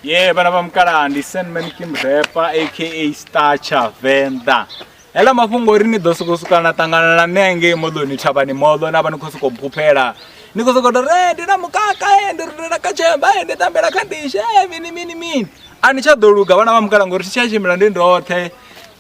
Ye vhana vha mukalaha ndi Sandman Kim Rapper aka Star Tshavenḓa. Hela mafhungo uri ni ḓo sokou swika na ṱangana na nṋe ngei moḓoni thavhani moḓo na vha ni khou sokou phuphela ni khou sokou tou ri ndi na mukaka e ndi rutela kha tshemba e ndi ṱambela kha ndishi e mini mini mini a ni tsha ḓo luga vhana vha mukala ngori thi tsha tshimbila ndi ndoṱhe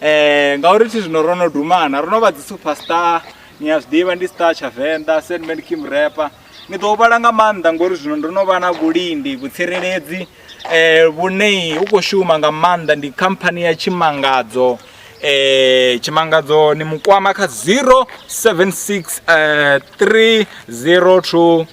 um ngauri thi zwino ro no dumana ro no vha dzi superstar ni a zwi ḓivha ndi Star Tshavenḓa Sandman Kim Rapper. Ni ḓo vhala nga maanḓa ngori zwino ndo no vha na vhulindi vhutsireledzi eh, vhune u khou shuma nga maanḓa ndi khamphani ya Tshimangadzo eh, Tshimangadzo ni mukwama kha 076 eh, 302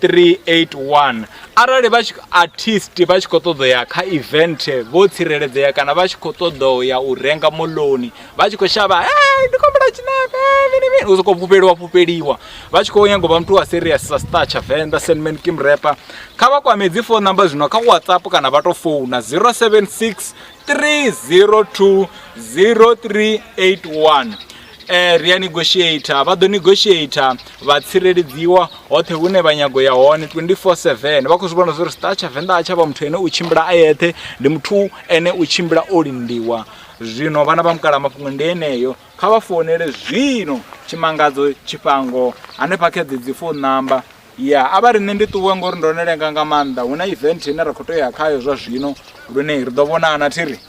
0381 arali vha tshi artist vha tshi khou ṱoḓa ya kha event vho tsireledzea kana vha tshi khou ṱoḓa ya u renga moḽoni vha tshi khou shavha hey, ndi khombela tshinepe mini mini u sokou fhufheliwa fhufheliwa vha tshi khou nyaga u vha muthu wa serious sa Star Tshavenḓa Sandman Kim Rapper kha vha kwame dzi phone number zwino kha WhatsApp kana vha to founa 076 302 0381 eh ri a negotiator vha ḓo negotiator vha tsireledziwa hoṱhe hune vha nyago ya hone 24/7 vha khou zwi vhona zwa uri Star Tshavenḓa a tsha vha muthu ene u tshimbila a yeṱhe ndi muthu ene u tshimbila o lindiwa Zwino vhana vha mukala mafhungo ndi eneyo, kha vha founele zwino Tshimangadzo Tshifhango hanefha kha dzedzi phone number. Ya a vha ri nṋe ndi ṱuwe ngori ndo no lenga nga maanḓa hu na event ine ra khou tea uya khayo zwa zwino lune ri ḓo vhonana thi ri.